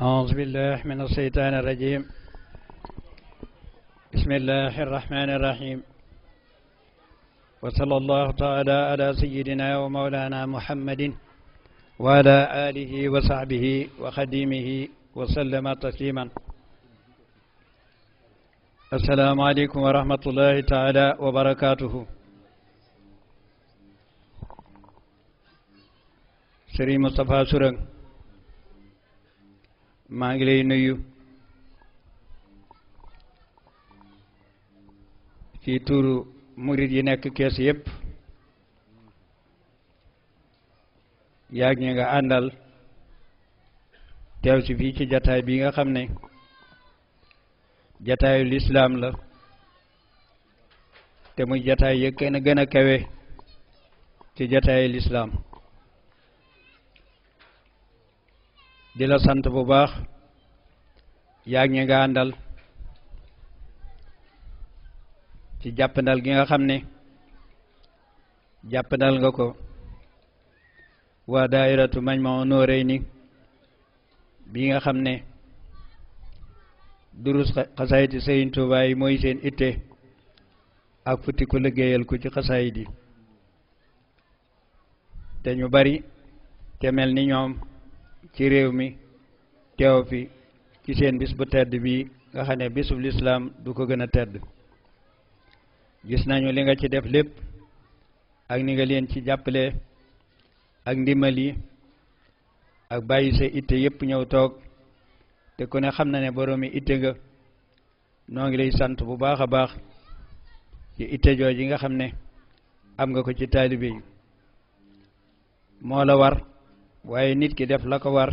أعوذ بالله من الشيطان الرجيم بسم الله الرحمن الرحيم وصلى الله تعالى على سيدنا ومولانا محمد وعلى آله وصحبه وخديمه وسلم تسليما السلام عليكم ورحمة الله تعالى وبركاته Sëriñ Moustapha Sourang maa ngi lay nuyu ci turu murid yi nekk Kees yépp yaag ñi nga àndal teew si fii ci jataay bi nga xam ne jataayu lislaam la te muy jataay yi gën a kawe ci jataayu lislaam di la sant bu baax yaag ñi nga àndal ci jàppandal gi nga xam ne jàppandal nga ko waa daairatu Majmahun Nurayni bi nga xam ne durus xasaayiti Sëriñ Tuubaa yi mooy seen itte ak futti ko liggéeyal ko ci xasaayit yi te ñu bari te mel ni ñoom ci réew mi teew fi ci seen bis bu tedd bi nga xam ne bisub lislaam du ko gën a tedd gis nañu li nga ci def lépp ak ni nga leen ci jàppale ak ndimbal yi ak bàyyi sa itte yépp ñëw toog te ku ne xam na ne boroomi itte nga noo ngi lay sant bu baax a baax ci itte jooji nga xam ne am nga ko ci taalibe yi moo la war waaye nit ki def la ko war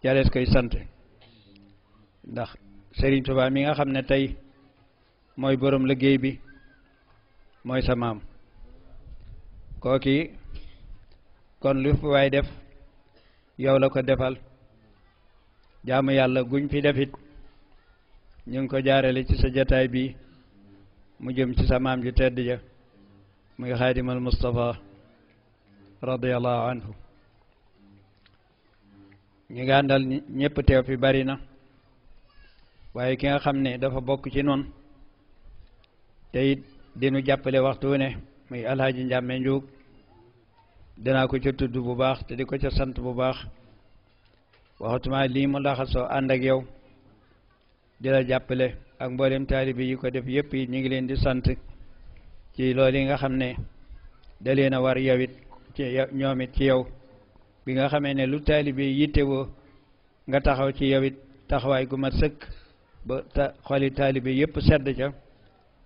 jalees koy sant ndax Sëriñ Tuubaa mi nga xam ne tey mooy boroom liggéey bi mooy sa maam kooki kon lu fi waay def yow la ko defal jaamu yàlla guñ fi defit ñu ngi ko jaarale ci sa jataay bi mu jëm ci sa maam ju tedd ja muy Xaadimal Mustafa radiyallahu anhu ñi nga àndal ñépp teew fi bari na waaye ki nga xam ne dafa bokk ci noonu te it dinu jàppale waxtu ne muy Alhaji Njàmme Njuug dinaa ko ca tudd bu baax te di ko ca sant bu baax waxatuma lii mu laxasoo ànd ak yow di la jàppale ak mboolem taalibe yi ko def yépp yi ñu ngi leen di sant ci loolu yi nga xam ne da leen a war yow it ci ñoom it ci yow bi nga xamee ne lu taalibe yittewoo nga taxaw ci yow it taxawaay gu mat sëkk ba xoli taalibe yépp sedd ca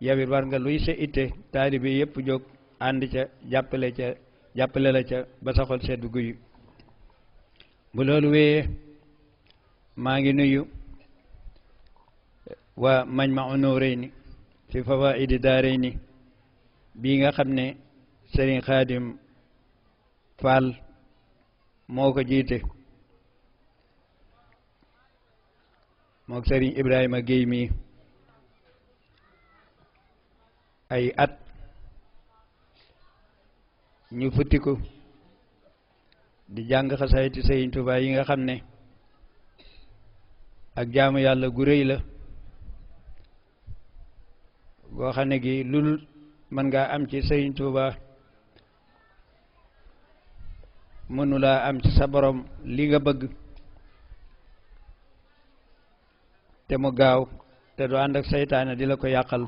yow it war nga luy sa itte taalibe yépp jóg ànd ca jàppale la ca ba sa xol sedd guy bu loolu wéyee maa ngi nuyu waa Majmahun Nurayni fi fawaa'idi daarayni bii nga xam ne Sëriñ Xaadim Fall moo ko jiite mook Sëriñ Ibrahima Guèye mi ay at ñu futtiku di jàng xasaayiti Sëriñ Tuubaa yi nga xam ne ak jaamu yàlla gu rëy la goo xam ne gi lul mën ngaa am ci Sëriñ Tuubaa mënulaa am ci sa borom li nga bëgg te mu gaaw te du ànd ak seytaane di la ko yàqal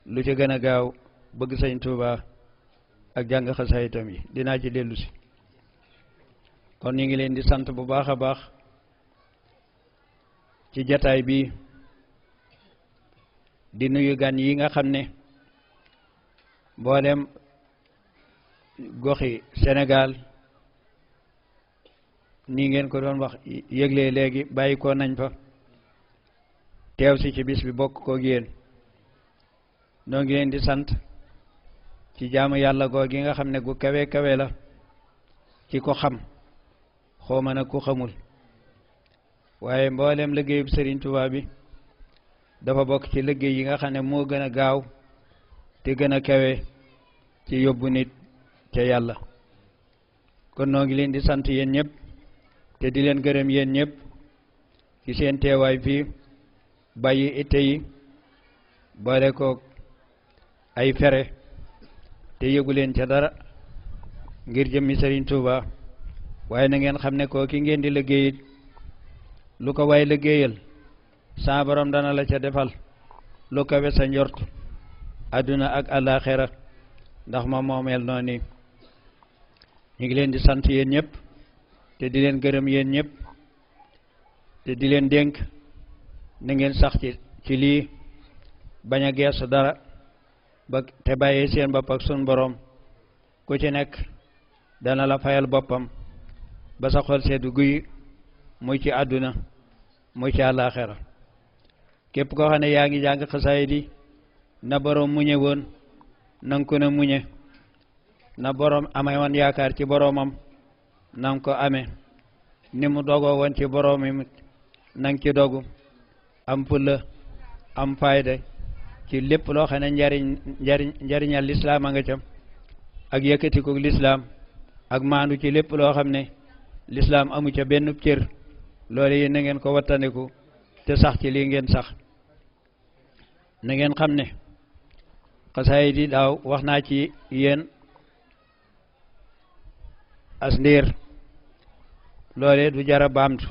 lu ci gën a gaaw bëgg Sëriñ Tuubaa ak jàng xasaayitam yi dinaa ci dellu si kon ñu ngi leen di sant bu baax a baax ci jataay bi di nuyu gan yi nga xam ne mboolem goxi Sénégal nii ngeen ko doon wax yëgle léegi bàyyi ko nañ fa teew si ci bis bi bokk ko yéen noo ngi leen di sant ci jaamu yàlla goo gi nga xam ne gu kawe kawe la ci ko xam xooma nag ku xamul waaye mboolem liggéeyub Sëriñ Tuubaa bi dafa bokk ci liggéey yi nga xam ne moo gën a gaaw te gën a kawe ci yóbbu nit ca yàlla kon noo ngi leen di sant yéen ñëpp te di leen gërëm yéen ñëpp ci seen teewaay fii bàyyi itte yi boole ko ay fere te yëgu leen ca dara ngir jëmmi Serigne Touba waaye na ngeen xam ne koo ki ngeen di liggéeyit lu ko waay liggéeyal sa borom dana la ca defal lu ko wesa njort àdduna ak àllaaxira ndax moom moo mel noonu ñu ngi leen di sant yéen ñëpp te di leen gërëm yéen ñëpp te di leen dénk na ngeen sax ci lii bañ a geesu dara ba te bàyyee seen bopp ak sun borom ku ci nekk dana la fayal boppam ba sa xol seddu guy muy ci àdduna muy ci àllaaxira képp koo xam ne yaa ngi jàng xasaayid yi na borom muñe woon nanga ko na muñe na borom amee woon yaakaar ci boromam nanga ko amee ni mu dogoo woon ci boromam nanga ci dogu am fulla am fayda ci lépp loo xam ne njariñal lislaam a nga cam ak yëkkati ko lislaam ak maandu ci lépp loo xam ne lislaam amu ca benn cër loolu yi na ngeen ko wattandiku te sax ci lii ngeen sax na ngeen xam ne xasaayid yi daaw wax naa ci yéen as ndiir loolee du jara baamtu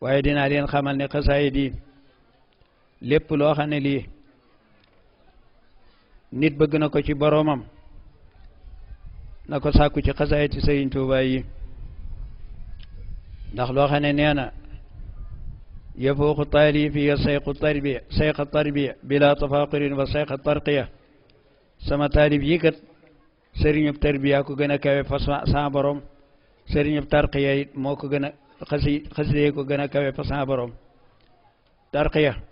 waaye dinaa leen xamal ne xasaayid yi lépp loo xam ne lii nit bëgg na ko ci boroomam na ko sàkku ci xasaayid ci Sëriñ Tuubaa yi ndax loo xam ne nee na yafuuqu taalifi ya sayqa tarbiya bila tafaaqurin wa sayqa tarqiya sama taalib yi kat sëriñub tarbiya ko gën a kawe fa sa borom sëriñub tarqiya it moo ko gën a xaside ko gën a kawe fa sa borom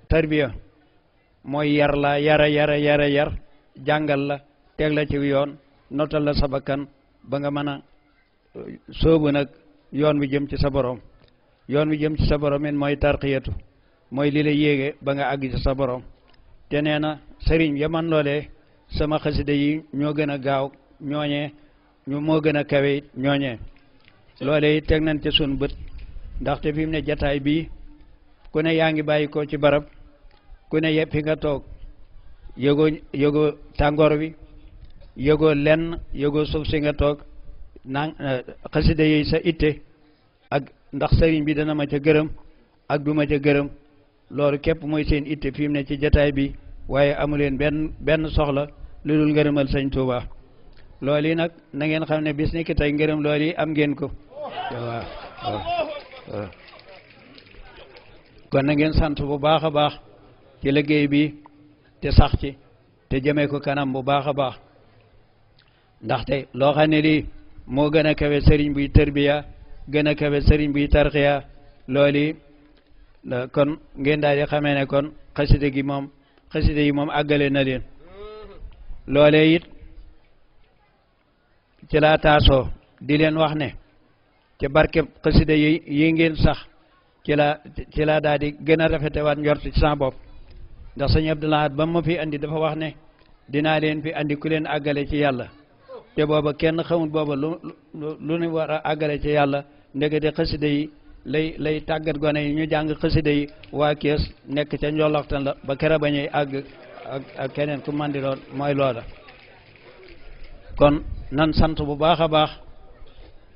tarbiya mooy yar la yar jàngal la teg la ci yoon notal la sa bakkan ba nga mën a sóobu nag yoon wi jëm ci sa borom yoon wi jëm ci sa borom it mooy tarqiyatu mooy li la yéege ba nga àgg ci sa borom te nee na sëriñ ya man loolee sama xasida yi ñoo gën a gaaw ñooñee ñu moo gën a kawe it ñooñee loolee it teg nañ ci sun bët ndaxte fi mu ne jataay bii ku ne yaa ngi bàyyi ko ci barab ku ne yëpp fi nga toog yëgoo tàngoor wi yëgoo lenn yëgoo suuf si nga toog naan xasida yi sa itte ak ndax sëriñ bi dana ma ca gërëm ak du ma ca gërëm loolu képp mooy seen itte fi mu ne ci jataay bi waaye amuleen benn soxla lu dul ngërëmal Sëñ Tuuba loolu yi nag na ngeen xam ne bis ni ki tey ngërëm loolu yi am ngeen ko waaw kon na ngeen sant bu baax a baax ci liggéey bi te sax ci te jëmee ko kanam bu baax a baax ndaxte loo xam ne lii moo gën a kawe sëriñ buy tërbiya gën a kawe sëriñ buy tarxiya loolu kon ngeen daal di xamee ne kon xasida yi moom àggale na leen loolee it ci laa taasoo di leen wax ne ci barkeb xasida yi ngeen sax ci laa daal di gën a rafetewaat njort ci sama bopp ndax sëñ Abdoulaye ba ma fi andi dafa wax ne dinaa leen fi andi ku leen àggale ci yàlla te booba kenn xamul booba lu ñu war a àggale ci yàlla ndegete xasida yi lay tàggat gone yi ñu jàng xasida yi waa kees nekk ca njoloxtan la ba kera bañuy àgg ak keneen ku mandi doon mooy loola kon nan sant bu baax a baax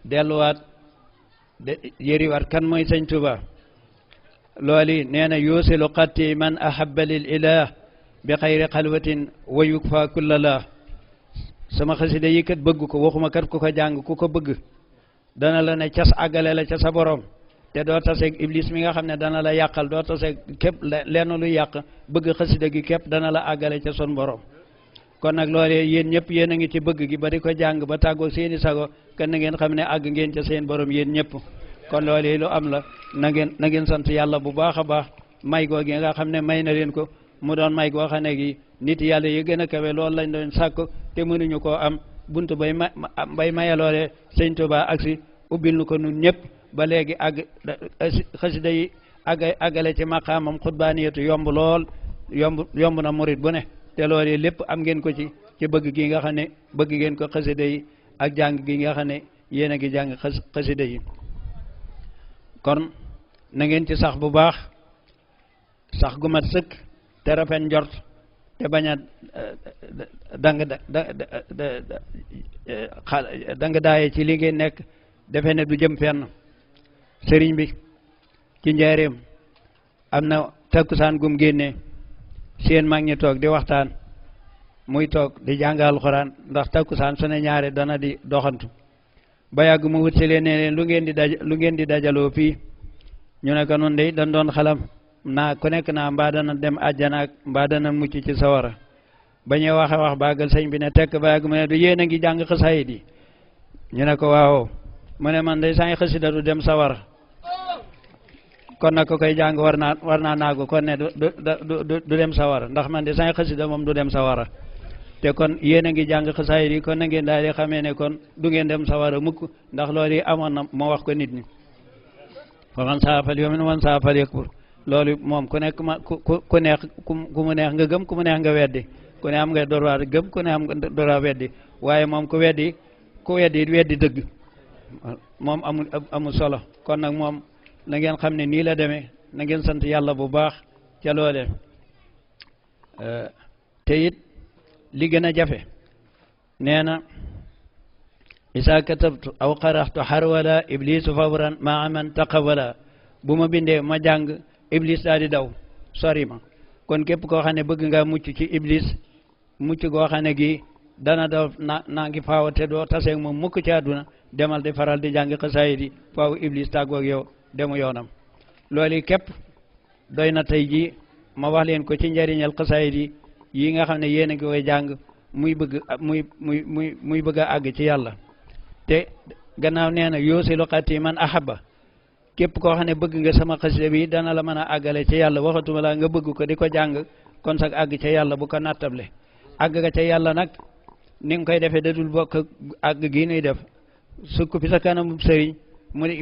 delluwaat yëriwaat kan mooy Sëñ Tuuba looli nee na yuusilu xatti man ahabba lil ilah bi xayri xalwatin wa yukfa kulla la sama xasida yi kat bëgg ko waxuma kat ku ko jàng ku ko bëgg dana la ne cas àggale la ca sa borom te doo taseeg iblis mi nga xam ne dana la yàqal doo taseeg képp lenn lu yàq bëgg xasida gi képp dana la àggale ca son borom kon nag loolee yéen ñëpp yéen a ngi ci bëgg gi ba di ko jàng ba tàggoo seeni sago kan na ngeen xam ne àgg ngeen ca seen borom yéen ñëpp kon loolee lu am la na ngeen sant yàlla bu baax a baax may goo gi nga xam ne may na leen ko mu doon may goo xam ne gi nit yàlla yi gën a kawe loolu lañ doon sàkk te mënuñu koo am buntu bay maye loolee Sëñ Tuuba agsi ubbil nu ko nun ñëpp ba léegi àgg xasida yi àggale ci maqaamam xutbaaniyatu yomb lool yomb na murit bu ne te loolu lépp am ngeen ko ci bëgg gi nga xam ne bëgg ngeen ko xasida yi ak jàng gi nga xam ne yéen a ngi jàng xasida yi kon na ngeen ci sax bu baax sax gu mat sëkk te rafet njort te bañ a dang daaye ci li ngeen nekk defe ne du jëm fenn sëriñ bi ci njaareem am na takkusaan gum génnee seen mag ñi toog di waxtaan muy toog di jàng alxuraan ndax takkusaan su ne ñaare dana di doxantu ba yàgg mu wut si leen ne leen lu ngeen di dajaloo fii ñu ne ko nun de dañ doon xalam naa ku nekk naa mbaa dana dem àjjana ak mbaa dana mucc ci sawara ba ñuy wax baagal sëñ bi ne tekk ba yàgg mu ne du yéen a ngi jàng xasaayid yi ñu ne ko waaw mu ne man de saa xasida du dem sawara kon nag ko koy jàng war naa naagu kon ne du dem sawara ndax man de saa xasida moom du dem sawara te kon yéen a ngi jàng xasaayid yi kon na ngeen daal di xamee ne kon du ngeen dem sawara mukk ndax loolu yi amoon na moo wax ko nit ñi fa man saa fal yu'min man saa fal yakfur loolu moom ku nekk ku neex ku mu neex nga gëm ku mu neex nga weddi ku ne am nga droit gëm ku ne am nga droit weddi waaye moom ku weddi dëgg moom amul solo kon nag moom na ngeen xam ne nii la demee na ngeen sant yàlla bu baax ca loole te it li gën a jafe nee na isa katabtu aw qaraxtu xarwala iblisu fawran maa man taqawala bu ma bindee ma jàng iblis daal di daw sori ma kon képp koo xam ne bëgg nga mucc ci iblis mucc goo xam ne gi dana daw naa ngi faaw te doo taseeg moom mukk ci àdduna demal di faral di jàng xasaayid yi faaw iblis tàggoog yow demu yoonam loolu képp doy na tey jii ma wax leen ko ci njariñal xasaayid yi nga xam ne yéen a ngi koy jàng muy bëgg a àgg ci yàlla te gannaaw nee na yoosilu xati man ahaba képp koo xam ne bëgg nga sama xasida bi dana la mën a àggale ci yàlla waxatuma la nga bëgg ko di ko jàng kon sax àgg ca yàlla bu ko nattable àgg nga ca yàlla nag ni nga koy defee dadul bokk àgg gi nuy def sukk fi sa kanam sëriñ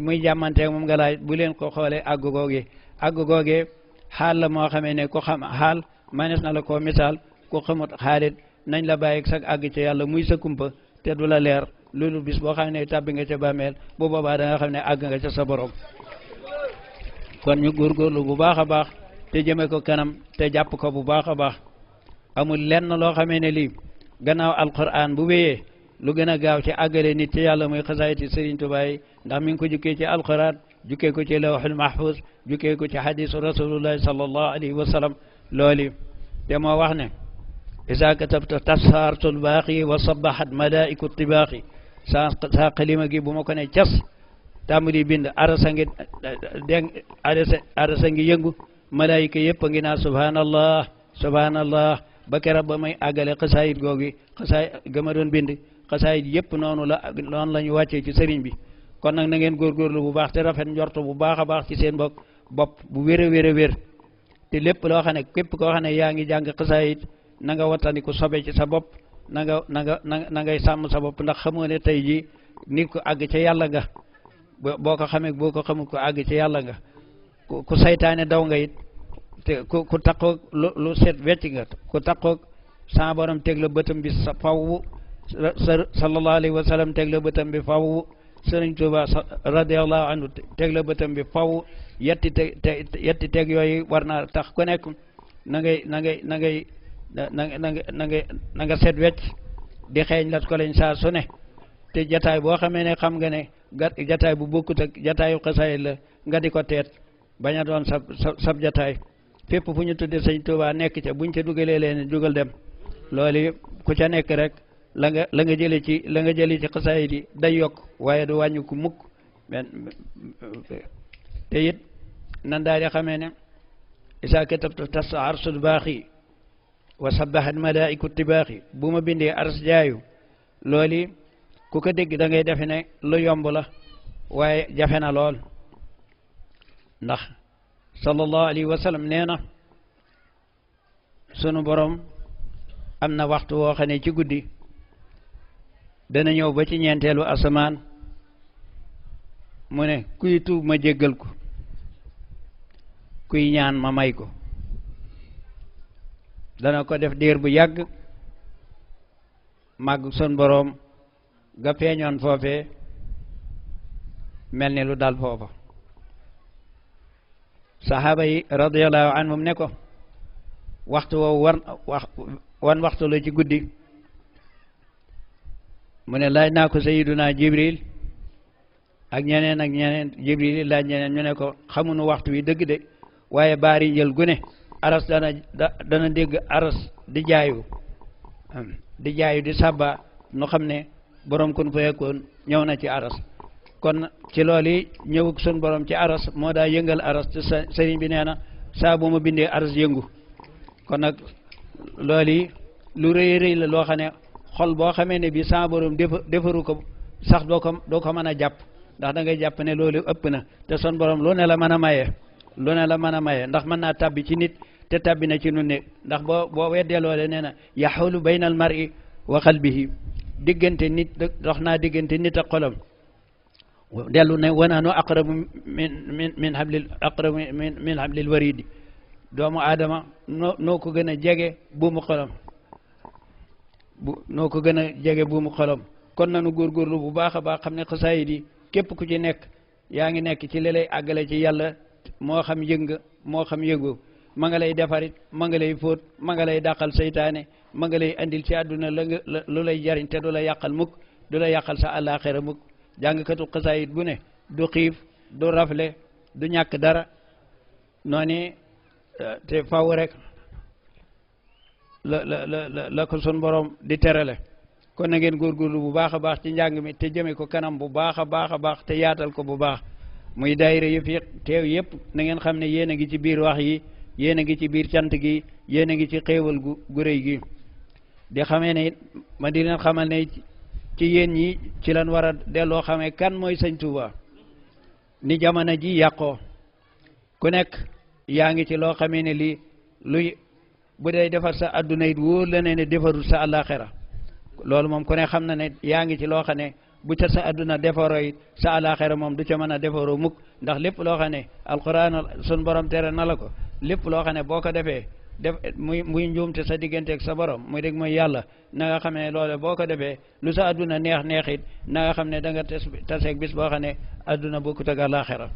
muy jàmmanteeg moom nga laaj bu leen ko xoolee àgg googee xaal la moo xamee ne ku xam xaal manees na la koo misaal ku xamut xaalit nañ la bàyyi sax àgg ca yàlla muy sa kumpa te du la leer loolu bis boo xam ne tàbbi nga ca bàmmeel bu boobaa da nga xam ne àgg nga ca sa borom kon ñu góorgóorlu bu baax a baax te jëme ko kanam te jàpp ko bu baax a baax amul lenn loo xamee ne lii gannaaw alquran bu wéyee lu gën a gaaw ci àggale nit ci yàlla muy xasaayiti Sëriñ Tuubaa yi ndax mi ngi ko jukkee ci alquran jukkee ko ci lawhul mahfuz jukkee ko ci hadisu rasulullahi sallallahu alayhi wa sallam loolu te moo wax ne isa katabta tashartul baaqi wa sabahat malaiku tibaaqi saa xalima gi bu ma ko ne cas tàmbali bind arasa ngi yëngu malaayika yëpp a ngi naa subhanallah ba keroog ba may àggale xasaayit googi gama doon bind xasaayit yëpp noonu la ñu wàccee ci sëriñ bi kon nag na ngeen góorgóorlu bu baax te rafet njorto bu baax a baax ci seen bopp bu wér a wér te lépp loo xam ne képp koo xam ne yaa ngi jàng xasaayit na nga wattandiku sobe ci sa bopp na ngay sàmm sa bopp ndax xamoo ne tey jii nit ko àgg ca yàlla nga boo ko xamee boo ko xamul ko àgg ca yàlla nga ku saytaane daw nga it te ku taqoog lu set wecc nga ku taqoog sa borom teg la bëtam bi sa faww sallallahu alayhi wa sallam teg la bëtam bi faww Sëriñ Tuuba radiallahu anhu teg la bëtam bi faww yetti teg yooyu war naa tax ku nekk na nga set wecc di xeeñ lat ko lañ saa su ne te jataay boo xamee ne xam nga ne jataay bu bokkut ak jataayu xasaayid la nga di ko teet bañ a doon sab jataay fépp fu ñu tudde Sëñ Tuubaa nekk ca buñ ca dugalee leen dugal dem loolu ku ca nekk rek la nga jëlee ci xasaayid yi day yokk waaye du wàññi ku mukk te it nan daal di xamee ne isa katabtu tas arsul baaxi wa sabahat malaiku tibaaxi bu ma bindee ars jaayu loolu ku ko dégg da ngay defe ne lu yomb la waaye jafe na lool ndax sallallahu alayhi wa sallam nee na sunu borom am na waxtu woo xam ne ci guddi dana ñëw ba ci ñeenteelu asamaan mu ne kuy tuub ma jéggal ko kuy ñaan ma may ko dana ko def diir bu yàgg màgg sun boroom ga feeñoon foofee mel ni lu dal foofa saxaaba yi radiyallahu anhum ne ko waxtu woowu wan waxtu la ci guddi mu ne laaj naa ko sayiduna jibril ak ñeneen jibril laaj ñeneen ñu ne ko xamuñu waxtu wi dëgg de waaye baari njël gune aras dana dégg aras di jaayu di sabba nu xam ne borom kun fa yekkoon ñëw na ci aras kon ci loolu yi ñëwug sun borom ci aras moo daa yëngal aras te sëriñ bi nee na saa bu ma bindee aras yëngu kon nag loolu yi lu rëy rëy la loo xam ne xol boo xamee ne bi sa borom defaru ko sax doo ko mën a jàpp ndax da ngay jàpp ne loolu ëpp na te sun borom lu ne la mën a maye ndax mën naa tabbi ci nit te tabbi na ci nun ne ndax boo weddee loole nee na yaxulu bayna al mar'i wa qalbihi diggante nit dox naa diggante nit ak xolam dellu ne wanaanu aqrabu min hablil waridi doomu aadama noo ko gën a jege buumu xolam noo ko gën a jege buumu xolam kon nanu góorgóorlu bu baax a baax xam ne xasaayid yi képp ku ci nekk yaa ngi nekk ci li lay àggale ci yàlla moo xam yëng moo xam yëngu ma nga lay defarit ma nga lay fóot ma nga lay dàqal seytaane ma nga lay andil ci àdduna lu lay jariñ te du la yàqal mukk du la yàqal sa àllaaxira mukk jàngkatu xasaayid bu ne du xiif du rafle du ñàkk dara noonu te faw rek la ko sun borom di terale kon na ngeen góorgóorlu bu baax a baax ci njàng mi te jëme ko kanam bu baax a baax te yaatal ko bu baax muy daayira yëpp yi teew yëpp na ngeen xam ne yéen a ngi ci biir wax yi yéen a ngi ci biir cant gi yéen a ngi ci xéewal gu rëy gi di xamee ne ma di leen xamal ne ci yéen ñi ci lan war a delloo xamee kan mooy sëñ Tuuba ni jamono ji yàqoo ku nekk yaa ngi ci loo xamee ne lii luy bu dee defar sa adduna it wóor la ne defarul sa àllaaxira loolu moom ku ne xam na ne yaa ngi ci loo xam ne bu ca sa adduna defaroo it sa àllaaxira moom du ca mën a defaroo mukk ndax lépp loo xam ne alquran sun borom tere na la ko lépp loo xam ne boo ko defee muy njuumte sa digganteeg sa borom muy dégg mooy yàlla na nga xam ne loole boo ko defee lu sa adduna neex it na nga xam ne da nga taseeg bis boo xam ne adduna bokkut ak àllaaxira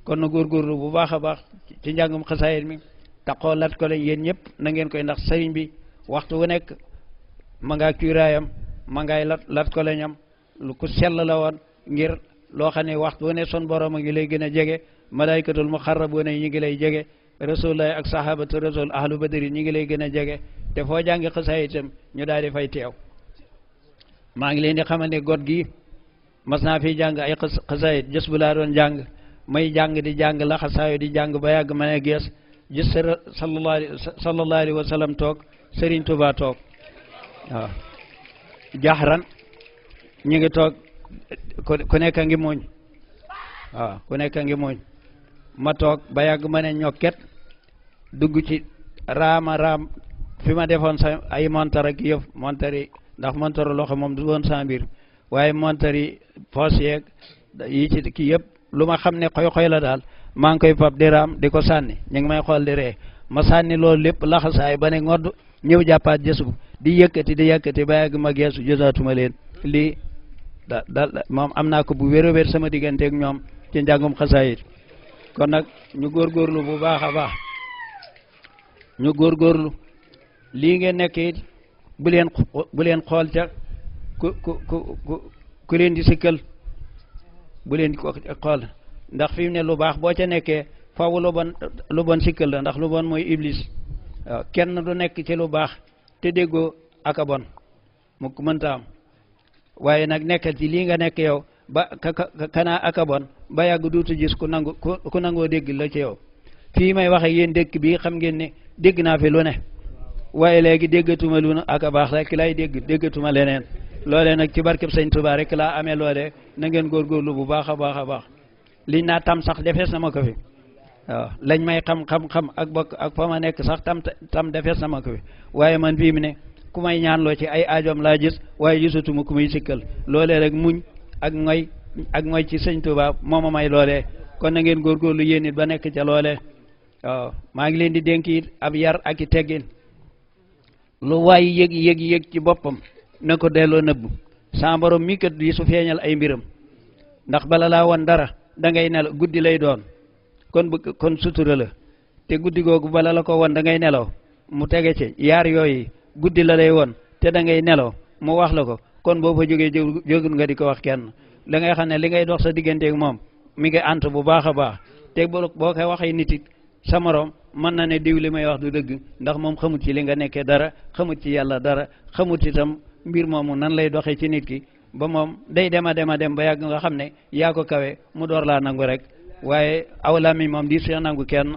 kon na góorgóorlu bu baax a baax ci njàngum xasaayid mi taxoo lat ko lañ yéen ñëpp na ngeen koy ndax sëriñ bi waxtu wu nekk ma ngaa cuuraayam ma ngaay lat ko lañam lu ko sell la woon ngir loo xam ne waxtu wu ne son borom a ngi lay gën a jege malaaykatul muxarrabuuna ñi ngi lay jege rasulullah ak sahabatu rasul ahlu badri ñi ngi lay gën a jege te foo jàngi xasaayid itam ñu daal di fay teew maa ngi leen di xamal ne got gi mas naa fi jàng ay xasaayid jës bu laa doon jàng may jàng di jàng la xasaayu di jàng ba yàgg ma ne gees gis sallallahu alayhi wa sallam toog Serigne Touba toog waaw jaxran ñu ngi toog ku nekk a ngi muuñ waaw ku nekk a ngi muuñ ma toog ba yàgg ma ne ñokket dugg ci raam fi ma defoon sa ay montar ak yëf montar yi ndax montar loxo moom du woon sa mbir waaye montar yi poos yeeg yi ci kii yëpp lu ma xam ne xoy la daal maa ngi koy fab di raam di ko sànni ñu ngi may xool di ree ma sànni loolu lépp laxasaay ba ne ngodd ñëw jàppaat jësu di yëkkati ba yàgg ma geesu jotaatuma leen lii da moom am naa ko bu wér sama digganteeg ñoom ci njàngum xasaayid kon nag ñu góorgóorlu bu baax a baax ñu góorgóorlu lii ngeen nekk it bu leen xool ca ku leen di sikkal bu leen di ko xool ndax fi mu ne lu baax boo ca nekkee faw lu bon sikkal la ndax lu bon mooy iblis waaw kenn du nekk ci lu baax te déggoo ak a bon mu mënta am waaye nag nekkal ci lii nga nekk yow ba kanaa ak a bon ba yàgg duutu gis ku nangoo dégg la ci yow fii may waxe yéen dëkk bi xam ngeen ne dégg naa fi lu ne waaye léegi déggatuma lu ak a baax rek lay déggatuma leneen loolee nag ci barkeb sëñ Tuubaa rek laa amee loolee na ngeen góorgóorlu bu baax a baax a baax liñ naa tam sax defees na ma ko fi waaw lañ may xam ak bokk ak fa ma nekk sax tam defees na ma ko fi waaye man fii mu ne ku may ñaanloo ci ay aajoom laa gis waaye gisatuma ku muy sikkal loolee rek muñ ak ngoy ci sëñ Tuubaa moo ma may loolee kon na ngeen góorgóorlu yéen it ba nekk ca loolee waaw maa ngi leen di dénk it ab yar ak i teggin lu waay yëg ci boppam na ko delloo nëbb sa borom mi kat yi su feeñal ay mbiram ndax bala laa woon dara da ngay nelaw guddi lay doon kon sutura la te guddi googu bala la ko won da ngay nelaw mu tege ci yaar yooyu guddi la lay won te da ngay nelaw mu wax la ko kon boo fa jógee jógul nga di ko wax kenn da ngay xam ne li ngay dox sa digganteeg moom mi ngi ant bu baax a baax te boo koy waxee nit it sa morom mën na ne diw li may wax du dëgg ndax moom xamut ci li nga nekkee dara xamut ci yàlla dara xamut itam mbir moomu nan lay doxee ci nit ki ba moom day dem a dem ba yàgg nga xam ne yaa ko kawe mu door laa nangu rek waaye aw làmmiñ moom di see nangu kenn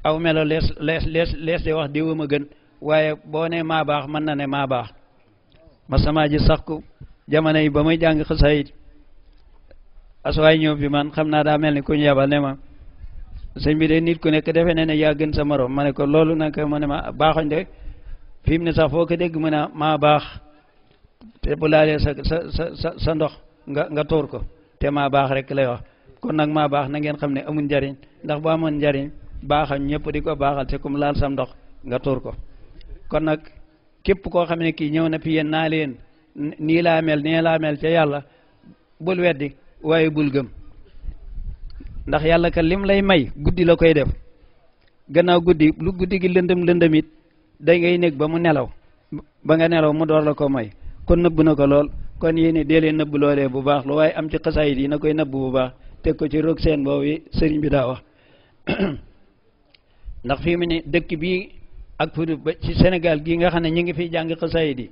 aw melo lees de wax diw ma gën waaye boo ne maa baax mën na ne maa baax ma sama ji sax ko jamono yi ba may jàng xasaayid asuwaay ñëw fi man xam naa daa mel ni ku ñu yabal ne ma sëñ bi de nit ku nekk defe ne yaa gën sa morom ma ne ko loolu nag ma ne ma baaxoñ de fi mu ne sax foo ko dégg mu ne maa baax te bu laalee sa ndox nga tuur ko te maa baax rek lay wax kon nag maa baax na ngeen xam ne amul njariñ ndax bu amoon njariñ baaxam ñëpp di ko baaxal te kum laal sam ndox nga tuur ko kon nag képp koo xam ne kii ñëw na fi yéen naa leen nii laa mel ca yàlla bul weddi waaye bul gëm ndax yàlla ka lim lay may guddi la koy def gannaaw guddi lu guddi gi lëndëm it day ngay nekk ba mu nelaw ba nga nelaw mu door la ko may kon nëbb na ko lool kon yéen dee leen nëbb loolee bu baax lu waaye am ci xasaayid yi na koy nëbb bu baax teg ko ci roog seen boobu sëriñ bi daa wax ndax fii mu ne dëkk bii ak fu ba ci Sénégal gii nga xam ne ñu ngi fiy jàng xasaayid yi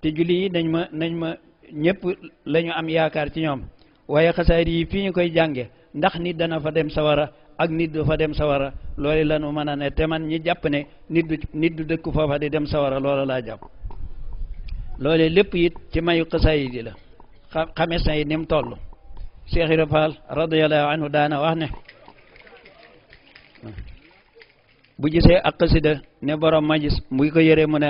te julli yi nañ ma ñëpp la ñu am yaakaar ci ñoom waaye xasaayid yi fii ñu koy jànge ndax nit dana fa dem sawara ak nit du fa dem sawara loolu la nu mën a ne te man ñi jàpp ne nit du dëkk foofa di dem sawara loola laa jàpp loole lépp it ci mayu xasaayid yi la xames na it ni mu toll Cheikh Ibra Fall radiyallahu anhu daana wax ne bu gisee ak xasida ne borom ma gis muy ko yëree mu ne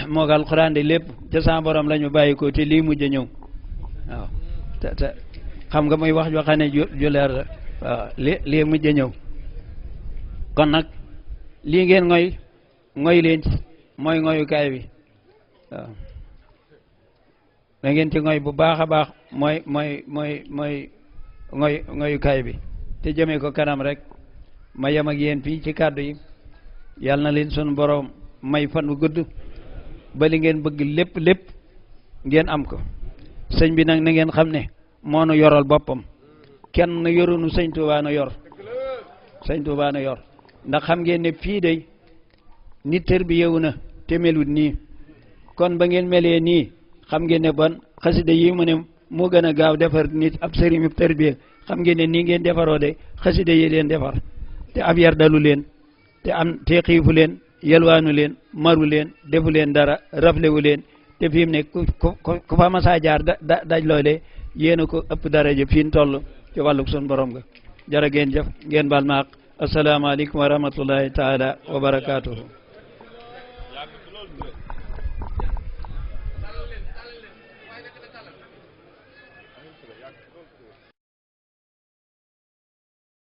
moo gal Alxuraan de lépp ca sa borom la ñu bàyyi ko te lii mujj a ñëw waaw te xam nga muy wax joo xam ne ju leer la waaw lii mujj a ñëw kon nag lii ngeen ngoy leen ci mooy ngoyukaay bi waaw da ngeen ci ngoy bu baax a baax mooy ngoyukaay bi te jëmee ko kanam rek ma yem ak yéen fii ci kàddu yi yàlla na leen sunu borom may fan wu gudd ba li ngeen bëgg lépp ngeen am ko sëñ bi nag na ngeen xam ne moo nu yoral boppam kenn yorunu sëñ Tuubaa na yor ndax xam ngeen ne fii day nit tër bi yeewu na te melut nii kon ba ngeen melee nii xam ngeen ne bon xasida yi mu ne moo gën a gaaw defar nit ab sëriñ tër bi xam ngeen ne nii ngeen defaroo de xasida yi leen defar te ab yar dalu leen te xiifu leen yelwaanu leen maru leen defu leen dara raflewu leen te fi mu ne ku fa masaa jaar daj loole yéen a ko ëpp daraja fi ñu toll ci wàllug sun borom ga jërë ngeen jëf ngeen baal maaq asalaamaaleykum wa rahmatullahi taala wa barakaatuhu